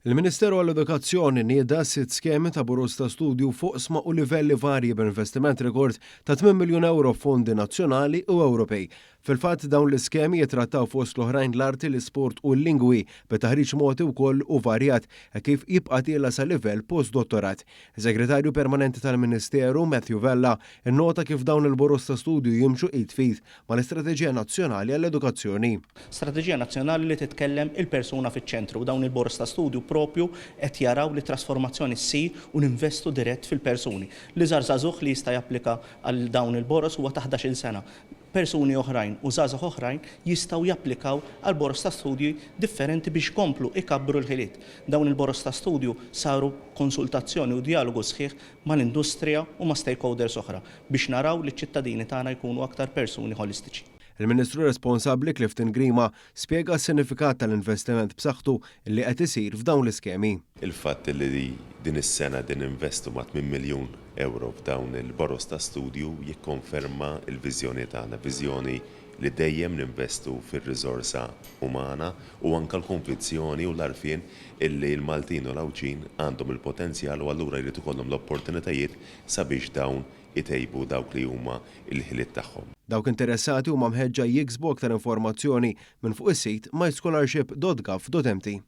Il-Ministeru għall-Edukazzjoni nieda sitt skemi ta' boroż ta' studju fuq oqsma u livelli varji b'investiment rekord ta' 8 miljun ewro f'fondi nazzjonali u Ewropej. Fil-fatt dawn l-iskemi jitrattaw fost l-oħrajn l-arti, l-isport u l-lingwi bit-taħriġ mogħti wkoll u varjat hekk kif jibqa' tiela' sa livell postdottorat. Is-Segretarju Permanenti tal-Ministeru, Matthew Vella, innota kif dawn il-boroż ta' studju jimxu id f'id mal-Istrateġija Nazzjonali għall-Edukazzjoni. Strateġija nazzjonali li titkellem il-persuna fiċ-ċentru u dawn il-boroż ta' studju propju qed jaraw li trasformazzjoni ssir u ninvestu dirett fil-persuni. L-iżgħar żagħżugħ li jista' japplika għal dawn il-boroż huwa ta' 11-il sena. Persuni oħrajn u żgħażagħ oħrajn jistgħu japplikaw għal boroż ta' studji differenti biex jkomplu jkabbru l-ħiliet. Dawn il-boroż ta' studju saru b'konsultazzjoni u djalogu sħiħ mal-industrija u ma' stakeholders oħra biex naraw li ċ-ċittadini tagħna jkunu aktar persuni ħolistiċi. Il-Ministru responsabbli Clifton Grima spjega s-sinifikat tal-investiment b'saħħtu li qed isir f'dawn l-iskemi. Il-fatt li din is-sena qegħdin ninvestu ma' 8 miljun ewro f'dawn il-boroż ta' studju jikkonferma l-viżjoni tagħna, viżjoni li dejjem ninvestu fir-riżorsa umana u anke l-konvinzjoni u l-għarfien illi l-Maltin u l-Għawdxin għandhom il-potenzjal u allura jrid ikollhom l-opportunitajiet sabiex dawn itejbu dawk li huma l-ħiliet tagħhom. Dawk interessati huma mħeġġa jiksbu aktar informazzjoni minn fuq is-sit myscholarship.gov.mt.